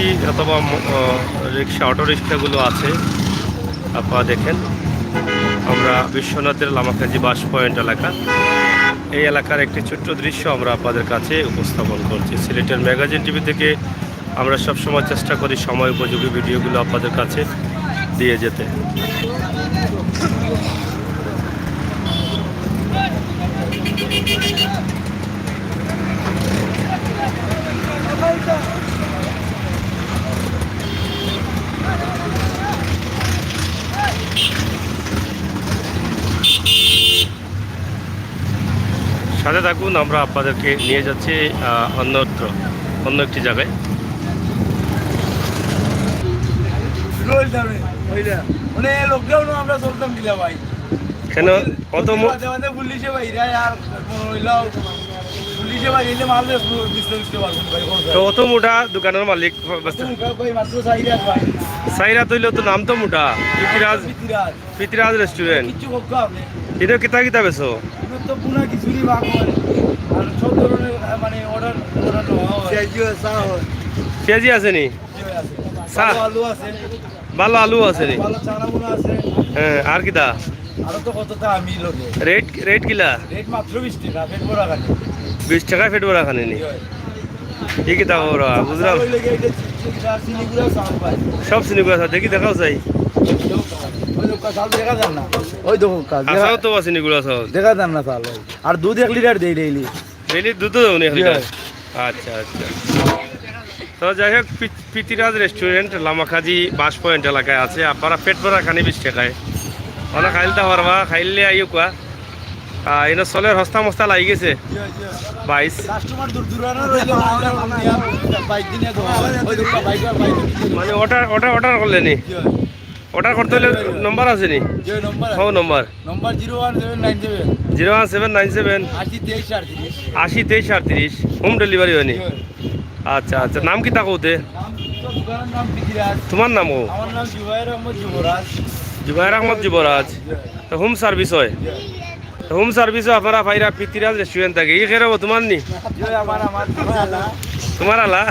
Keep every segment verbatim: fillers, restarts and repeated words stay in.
অথবা ম-, আহ, রিক্সা, অটো রিক্সাগুলো আছে। আপনারা দেখেন, আমরা বিশ্বনাথের লামাকাজি বাস পয়েন্ট এলাকা, এই এলাকার একটি ছোট্ট দৃশ্য আমরা আপনাদের কাছে উপস্থাপন করছি। সিলেটের ম্যাগাজিন টিভি থেকে আমরা সবসময় চেষ্টা করি সময় উপযোগী ভিডিওগুলো আপনাদের কাছে দিয়ে যেতে। সাথে থাকুন, আমরা আপনাদেরকে নিয়ে যাচ্ছি, আহ, অন্যত্র, অন্য একটি জায়গায়। মানে, লকডাউনে আমরা চলতাম কিলা ভাই? কেন? অত মো- মাঝে মাঝে পুলিশে ভাই, এরা আর হইলাও, পুলিশে ভাই, এই যে মাল বেশ বিস্তারিত দিতে পারবো না ভাই, কোন তো অত মোটা দোকানের মালিক, অত মোটা ভাই, মাত্র চাইরা ভাই। চাইরা তৈলে তো নাম তো মোটা, পৃথ্বীরাজ। পৃথ্বীরাজ। পৃথ্বীরাজ রেস্টুরেন্ট। কিচ্ছু করতে হবে। এটা কিতা কিতা বেচো? এটা তো পুরা খিচুড়ি ভাগ হয়। আর সব ধরনের, আহ, মানে, অর্ডার, অর্ডার নেওয়া হয়। পেঁয়াজি আছে, চা হয়। পেঁয়াজি আছে নি? পেঁয়াজি আছে। চা? ভালো আলু আছে। ভালো আলু আছে নি? ভালো চানা মুনা আছে। হ্যাঁ, আর কিতা? আরো তো কতটা আমি লগে। রেট, রেট কিলা? রেট মাত্র বিশ টাকা, পেট ভরা খালি। বিশ টাকায় পেট ভরা খালি নি? জি হয়। কি কিতা খবর, বুঝলাম। ওই লেগে এই যে চিনি গুঁড়া, চিনি গুঁড়া চাল পাই। সব চিনি গুঁড়া চাল, দেখি দেখাও চাই। ওই দেখো, চাল দেখা যার না। ওই দেখো, চাল দেখা আসাও তো চিনি গুঁড়া চাল। দেখা যার না চাল, ওই। আর দুধ এক লিটার দেই ডেইলি। ডেইলি দুধ তো দেও নি এক লিটার? জি। আচ্ছা, আচ্ছা। তো যাই হোক, পি-, পৃথ্বীরাজ রেস্টুরেন্ট লামাকাজি বাস পয়েন্ট এলাকায় আছে। আপনারা পেট ভরা খানি বিশ টাকায়। ওনা খাইলতা পারবা, খাইলে আইও কুয়া। আহ, এনে চলের হস্তা মস্তা লাগি গেছে। জি, জি। বাইশ। কাস্টমার দূর দূরানো রইলে, বাইশ দিনে দেওয়া হয়। ওই দেখো, বাইশ, বাইশ দিনে। মানে অর্ডার, অর্ডার, অর্ডার করলে নি? জি। অর্ডার করতে হইলে নম্বর আছে নি? জি, নম্বর আছে। ও, number. Number zero one seven nine seven. Zero one seven nine seven. আশি তেইশ আটত্রিশ। আশি তেইশ আটত্রিশ। হোম ডেলিভারি হয়নি? জি। আচ্ছা, আচ্ছা। নাম কিতা কওতে? নাম তো দোকানের নাম পৃথ্বীরাজ। তোমার নাম কও? আমার নাম জুবায়ের আহমদ যুবরাজ। জুবায়ের আহমদ যুবরাজ। জি। তো হোম সার্ভিস হয়? জি। তো হোম সার্ভিসও আপনারা পাইরা পৃথ্বীরাজ রেস্টুরেন্ট থাকি। ই খেরো তোমার নি? জি, আমার, আমার। তোমার আলা?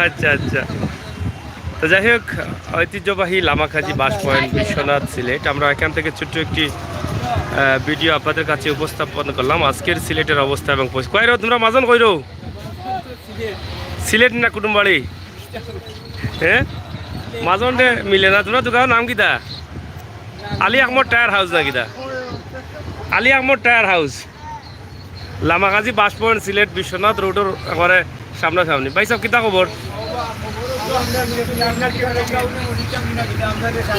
আচ্ছা, আচ্ছা। তো যাই হোক, ঐতিহ্যবাহী লামাকাজি বাস পয়েন্ট, বিশ্বনাথ, সিলেট। আমরা এখান থেকে ছোট্ট একটি, আহ, ভিডিও আপনাদের কাছে উপস্থাপন করলাম। আজকের সিলেটের অবস্থা এবং পরিস্থিতি। কই রো, তোমরা মাজন কই রো? সিলেট না কুটুমবাড়ি? হ্যাঁ, মাজনরে মিলে না। তোমরা দোকানর নাম কিতা? আলী আহমদ টায়ার হাউস না কিতা? আলী আহমদ টায়ার হাউস। লামাকাজি বাস পয়েন্ট, সিলেট বিশ্বনাথ রোডর একবারে সামনাসামনি। ভাই সাহেব, কিতা খবর?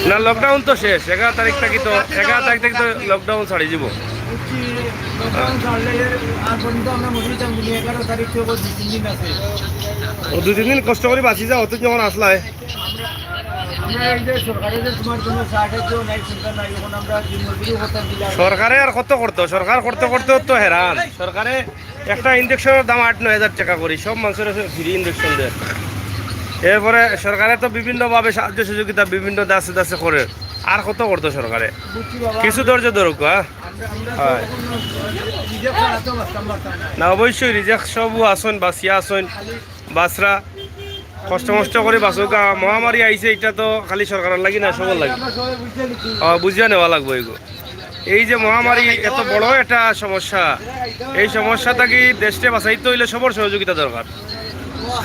না, লকডাউন তো শেষ, এগারো তারিখ থাকি তো, এগারো তারিখ থাকি তো লকডাউন ছাড়ি দিব। ও, দুই তিন দিন কষ্ট করি বাঁচি যাও, অত যখন আসলায়। আমরা এই যে সরকারে যে তোমার কোনো সাহায্য নাই, চিন্তা নাই, এখন আমরা দিনমজুরি করতাম দিলাম। সরকারে আর কত করতো? সরকার করতে করতে তো হেরান। সরকারে একটা ইঞ্জেকশনের দাম আট নয় হাজার টাকা করি, সব মানুষের আছে ফ্রি ইঞ্জেকশন দেয়। এরপরে সরকারে তো বিভিন্নভাবে সাহায্য সহযোগিতা বিভিন্ন দাসে দাসে করে, আর কত করতো সরকারে? বুঝছি বাবা। কিছু ধৈর্য ধরুক, হ্যাঁ? আমরা, আমরা তো হয়। এখন রিজেক্ট ছাড়া তো বাঁচতাম পারতাম না। না, অবশ্যই রিজেক্ট সবও আসইন, বাঁচিয়া আসইন, বাঁচরা। কষ্ট মষ্ট করি বাঁচুক। আহ, মহামারী আইছে, এটা তো খালি সরকারের লাগি না, সবার লাগি। আমরা সবাই বুঝে নিচ্ছি। আহ, বুঝিয়া নেওয়া লাগবো এগু। এই যে মহামারী এত বড় একটা সমস্যা, এই সমস্যা থাকি দেশটা বাঁচাইতে হইলে সবার সহযোগিতা দরকার।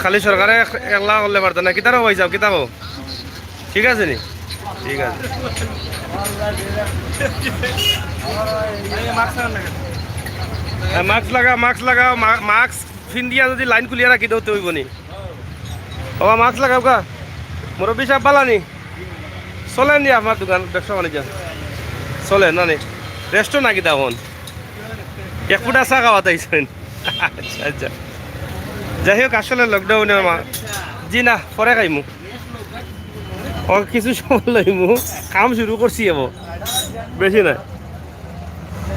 খালি সরকারে এক-, একলা করলে পারতো না। কিতারও হয়ে যাও, কিতাও। ঠিক আছে নি? ঠিক আছে। হ্যাঁ, মাস্ক লাগা, মাস্ক লাগাও, মা-, মাস্ক ফিন্দিয়া যদি লাইন খুলিয়া রাখি দেও, তো হইব নি? বাবা, মাস্ক লাগাও গা। মুরব্বী সাহেব, বালা নি? চলে নি আপনার দোকান, ব্যবসা বাণিজ্য? চলে না নি? রেস্টও নাকি তখন? এক ফুটা চা খাওয়াতে আইছেন? আচ্ছা, আচ্ছা। যাই হোক, আসলে লকডাউনের মা-, জি না, পরে খাইমু। ও, কিছু সময় লইমু, কাম শুরু করছি এব, বেশি না।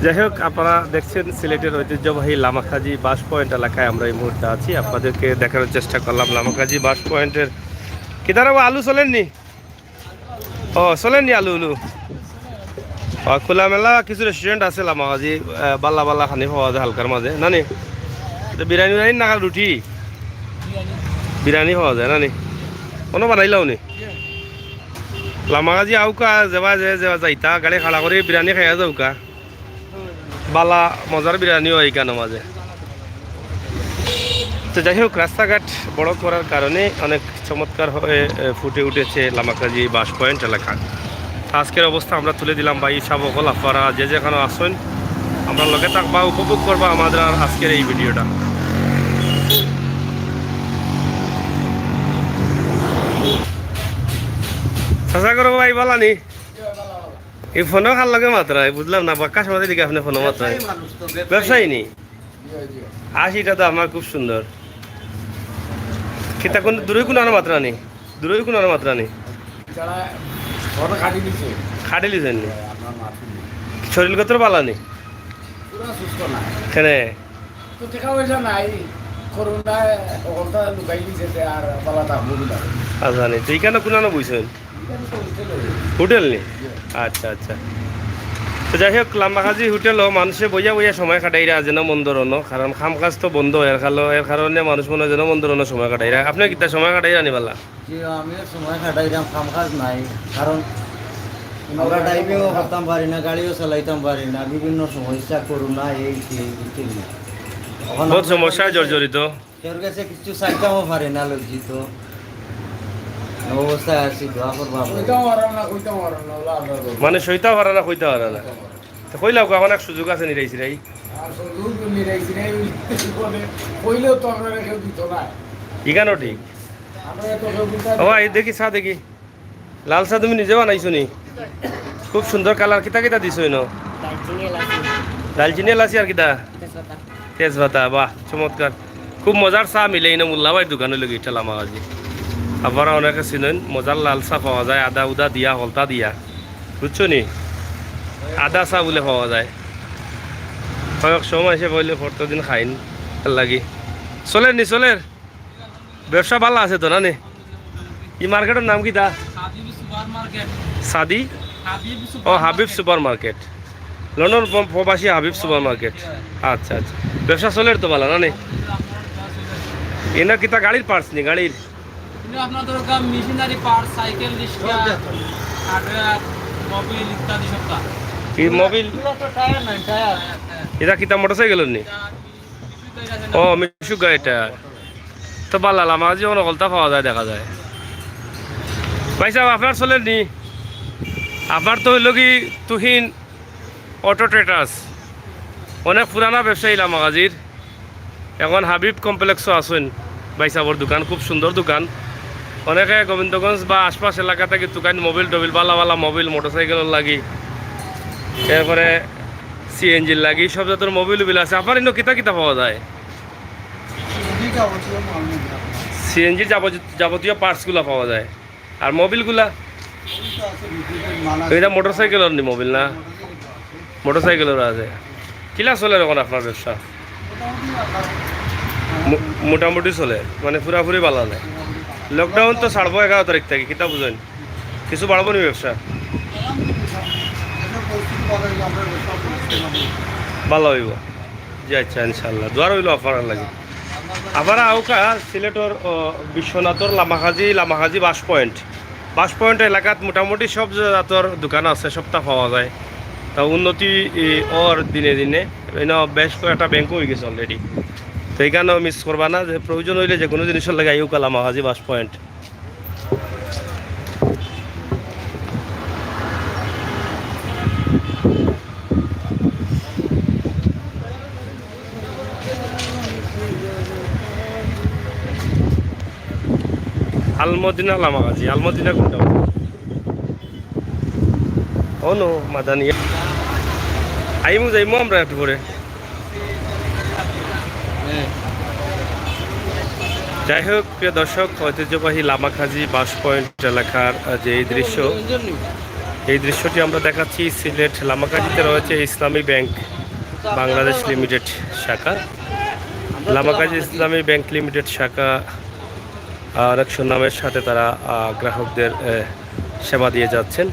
যাই হোক, আপনারা দেখছেন সিলেটের ঐতিহ্যবাহী লামাকাজি বাস পয়েন্ট এলাকায় আমরা এই মুহূর্তে আছি। আপনাদেরকে দেখানোর চেষ্টা করলাম লামাকাজি বাস পয়েন্টের। কিতারা আলু চলেননি? ও, চলেননি আলু উলু? ও, খোলামেলা কিছু রেস্টুরেন্ট আছে লামাকাজি, আহ, বাল্লা বাল্লা খানি পাওয়া যায় হালকার মাঝে, না নি? তো বিরিয়ানি উরিয়ানি না, রুটি? বিরিয়ানি পাওয়া যায় না নি? অনো বানাইলাও নি? লামাকাজি আউক্কা, যেবা যে, যেবা যাইতা, গাড়ি খাড়া করি বিরিয়ানি খাইয়া যাউক্কা। বালা মজার বিরিয়ানিও অয় ইকানো মাঝে। তো যাই হোক, রাস্তাঘাট বড় করার কারণে অনেক চমৎকার হয়ে, এ, ফুটে উঠেছে লামাকাজি বাস পয়েন্ট এলাকা। তো আজকের অবস্থা আমরা তুলে দিলাম ভাই, সব অকল আপনারা যে যেখানো আছইন, আমরার লগে থাকবা, উপভোগ করবা আমাদের আর আজকের এই ভিডিওটা। চাচা করো ভাই, বালা নি? এই ফোনো কার লগে মাতরা, বুঝলাম না, বাক্কা সময় দিকে আপনি ফোনো মাতরা। ব্যবসায়ী মানুষ তো, ব্যবসায়ী। ব্যবসায়ী নি? জি, জি। আশিটা তো আমার খুব সুন্দর। কিতা কোন দূরে কোনো আনো মাতরা নি? দূরে কোনো আনো মাতরা নি? তারা ফোন খাটি দিছে। খাটি লিছেন নি? আমার মাথা নেই। শরীর কত বালা নি? পুরা সুস্থ না। কেনে? তো টাকা পয়সা নাই, করোনায় অবস্থা লুকাই দিছে, তে আর বালা থাকবো কি না? আচ্ছা, নি, তো ইকানো কোনানো বইছেন? এখানে তো হোটেল হয়ে গেছে। হোটেল নি? জি। আচ্ছা, আচ্ছা। তো যাই হোক, লামাকাজি হোটেলও মানুষে বইয়া বইয়া সময় কাটাইরা যেন মন্দ রনো, কারণ কাম কাজ তো বন্ধ, এর কালো-, এর কারণে মানুষ মনে হয় যেন মন্দ রনো সময় কাটাইরা। আপনি কিতা সময় কাটাইরা নি বালা? জি, আমিও সময় কাটাইরাম, কাম কাজ নাই, কারণ আমরা ড্রাইভিংও করতাম পারি না, গাড়িও চালাইতাম পারি না, বিভিন্ন সমস্যা, করোনা, এই সেই, বুঝছেন নি? অখন বহুত আমরা সমস্যায় জর্জরিত। কেউর গেছে কিছু চাইতামও পারি না, লজ্জিত অবস্থায় আছি, দোয়া করবা আপনারা। কইতাম পারো না, কইতাম পারো না, ওলা আল্লাহর দরবার। মানে সইতাও পারে না, কইতাও পারে না। তো কইলাও, অখন এক সুযোগ আছে নিরাই সিরাই। আর সুযোগ তো নিরাই সিরাই, কইলে, কইলেও তো আপনারা কেউ দিত না। ইখানও ঠিক। আমরা তো কেউ দিতাম ও ভাই, দেখি চা দেখি। লাল চা তুমি নিজে বানাইছো নি? খুব সুন্দর কালার। কিতা কিতা দিছো ইনো? দারচিনি, এলাচি। দারচিনি, এলাচি আর কিতা? তেজপাতা। তেজপাতা, বাহ, চমৎকার। খুব মজার চা মিলে ইনো মোল্লা ভাইর দোকানো অইলো গি ইটা লামাকাজি। আপনারা অনেকে চিনইন, মজার লাল চা পাওয়া যায়, আদা উদা দিয়া, হলতা দিয়া। বুঝছো নি? আদা চা বুলে পাওয়া যায়। কয়েক সময় এসে বললে পরতো দিন খাইন, এর লাগি। চলের নি, চলের? ব্যবসা বালা আছে তো, না নি? ই মার্কেটর নাম কিতা? Habib super market. সাদি? হাবিব ও, super Habib market. Super market. London প-, প্রবাসী হাবিব সুপার মার্কেট। আচ্ছা, আচ্ছা। ব্যবসা চলের তো বালা, না নি? আলহামদুলিল্লাহ, আপনার ব্যবসা চলের। এনা কিতা গাড়ির পার্টস নি, গাড়ির? কিন্তু আপনার দরকার মেশিনারি পার্টস, সাইকেল, রিক্সা, হার্ডওয়্যার, মোবিল ইত্যাদি সবটা। কি মোবিল? এগুলো তো টায়ার নাই, টায়ার। এটা কিতা মোটরসাইকেলর নি? ও, মিশুক গাড়িটা। তো বালা, লামাকাজি অনো হকলতা পাওয়া যায়, দেখা যায়। ভাই সাহেব, আপনার চলের নি? আপনার তো অইলো কি তুহিন অটো ট্রেডার্স, অনেক পুরানা ব্যবসায়ী লামাকাজির। অখন হাবিব কমপ্লেক্সও আছইন ভাই সাহেবর দোকান, খুব সুন্দর দোকান। অনেকে গোবিন্দগঞ্জ বা আশপাশ এলাকা থাকি তুকাইন মোবিল টোবিল, বালা বালা মোবিল, মোটরসাইকেলর লাগি, এরপরে সিএনজির লাগি, সব জাতর মোবিল উবিল আছে। আপনার ইনো কিতা কিতা পাওয়া যায়? সিএনজির যাবতীয়, যাবতীয় পার্টসগুলা পাওয়া যায়। আর মোবিলগুলা? এটা মোটরসাইকেলর নি মোবিল না? মোটরসাইকেলর আছে। কিলা চলের অখন আপনার ব্যবসা? মো-, মোটামুটি চলের, মানে পুরাপুরি বালা নায়। লকডাউন তো ছাড়বো এগারো তারিখ থাকি, কিতা বুঝইন? কিছু বাড়বো নি ব্যবসা? বালা অইবো। জি আচ্ছা, ইনশাআল্লাহ। দোয়া রইলো আপনার লাগি। আপনারা আউক্কা সিলেটর, ও, বিশ্বনাথর লামাকাজি, লামাকাজি বাস পয়েন্ট। বাস পয়েন্ট এলাকাত মোটামুটি সব জাতর দোকান আছে, সবতা পাওয়া যায়। তা উন্নতি, ই, অর দিনে দিনে, ইনো বেশ কয়েকটা ব্যাংকও অই গেছে already। তো ইখানও মিস করবা না, যে প্রয়োজন অইলে যে কোনো জিনিসর লাগি আইউক্কা লামাকাজি বাস পয়েন্ট। আলমদিনা লামাকাজি, আলমদিনা কোনটা? ও নো, মাদানিয়া। আইমু যাইমু আমরা একটু পরে। যাই হোক, প্রিয় দর্শক, ঐতিহ্যবাহী লামাকাজি বাস পয়েন্ট এলাকার, আহ, যে এই দৃশ্য, এই দৃশ্যটি আমরা দেখাচ্ছি। সিলেট লামাকাজিতে রয়েছে ইসলামী ব্যাংক বাংলাদেশ লিমিটেড শাখা। লামাকাজি ইসলামী ব্যাংক লিমিটেড শাখা, আহ, অনেক সুনামের সাথে তারা, আহ, গ্রাহকদের, আহ, সেবা দিয়ে যাচ্ছেন।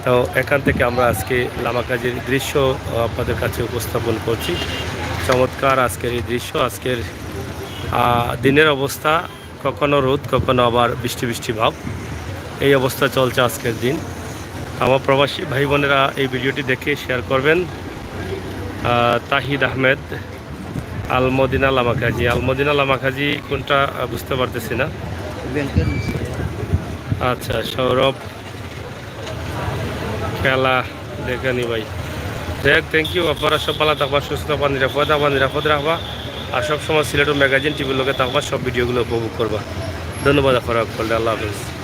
তো এখান থেকে আমরা আজকে লামাকাজির দৃশ্য, আহ, আপনাদের কাছে উপস্থাপন করছি। চমৎকার আজকের এই দৃশ্য, আজকের, আহ, দিনের অবস্থা। কখনো রোদ, কখনো আবার বৃষ্টি বৃষ্টি ভাব। এই অবস্থা চলছে আজকের দিন। আমার প্রবাসী ভাই বোনেরা এই ভিডিওটি দেখে শেয়ার করবেন। আহ, তাহিদ আহমেদ, আলমদিনা লামাকাজি। আলমদিনা লামাকাজি কোনটা, আহ, বুঝতে পারতেছি না। আচ্ছা, সৌরভ খেলা দেখেনি ভাই। যাই হোক, থ্যাংক ইউ। আপনারা সব ভালো থাকবা, সুস্থ থাকবা, নিরাপদ থাকবা, নিরাপদ রাখবা। আর সবসময় সিলেট ম্যাগাজিন টিভির লগে থাকবা, সব ভিডিওগুলো উপভোগ করবা। ধন্যবাদ আপনারা সকলকে, আল্লাহ হাফেজ।